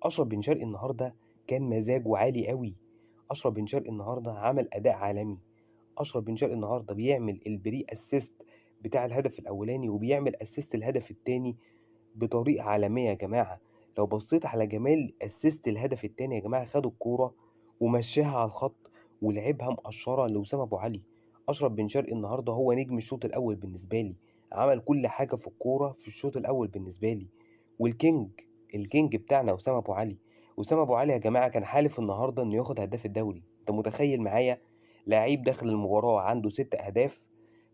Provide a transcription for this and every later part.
اشرف بن شرقي النهارده كان مزاجه عالي قوي. اشرف بن شرقي النهارده عمل اداء عالمي. اشرف بن شرقي النهارده بيعمل ال pre assist بتاع الهدف الاولاني، وبيعمل assist الهدف الثاني بطريقة عالمية يا جماعة. لو بصيت على جمال assist الهدف الثاني يا جماعة، خد الكورة ومشاها على الخط ولعبها مقشره لوسام ابو علي. اشرف بن شرقي النهارده هو نجم الشوط الاول بالنسبة لي، عمل كل حاجة في الكورة في الشوط الاول بالنسبة لي. وال king، ال king بتاعنا وسام ابو علي. وسام ابو علي يا جماعة كان حالف النهارده انه ياخد هداف الدوري. انت متخيل معايا لعيب داخل المباراة عنده 6 اهداف،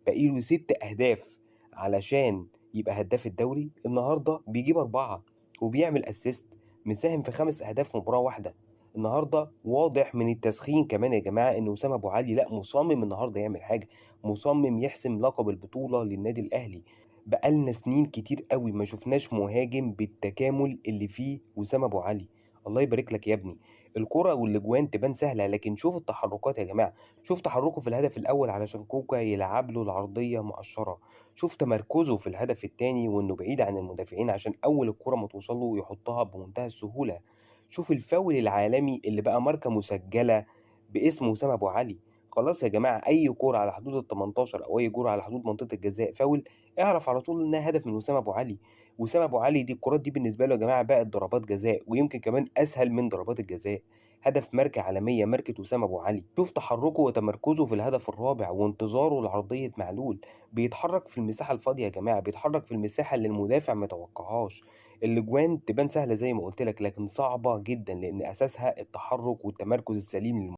باقي له 6 اهداف علشان يبقى هداف الدوري، النهارده بيجيب 4 وبيعمل assist، مساهم في 5 اهداف في مباراة واحدة. النهارده واضح من التسخين كمان يا جماعة ان وسام ابو علي لا مصمم النهارده يعمل حاجة، مصمم يحسم لقب البطولة للنادي الاهلي. بقالنا سنين كتير قوي ما شفناش مهاجم بالتكامل اللي فيه وسام ابو علي. الله يبارك لك يا ابني. الكرة والاجوان تبان سهلة، لكن شوف التحركات يا جماعة. شوف تحركه في الهدف الاول علشان كوكا يلعب له العرضية مقشره. شوف تمركزه في الهدف الثاني وانه بعيد عن المدافعين عشان اول الكرة ما توصل له يحطها بمنتهى السهولة. شوف الفاول العالمي اللي بقى ماركة مسجله باسم وسام ابو علي. خلاص يا جماعة، اي كرة على حدود ال 18 او اي كرة على حدود منطقة الجزاء فاول، اعرف على طول انها هدف من وسام ابو علي. وسام ابو علي دي الكرات دي بالنسبة له يا جماعة بقت ضربات جزاء، ويمكن كمان اسهل من ضربات الجزاء. هدف ماركة عالمية، ماركة وسام ابو علي. شوف تحركه وتمركزه في الهدف الرابع وانتظاره لعرضيه معلول. بيتحرك في المساحة الفاضيه يا جماعة، بيتحرك في المساحة اللي المدافع ما توقعهاش. الاجوان تبان سهلة زي ما قلت لك، لكن صعبة جدا لان اساسها التحرك والتمركز السليم.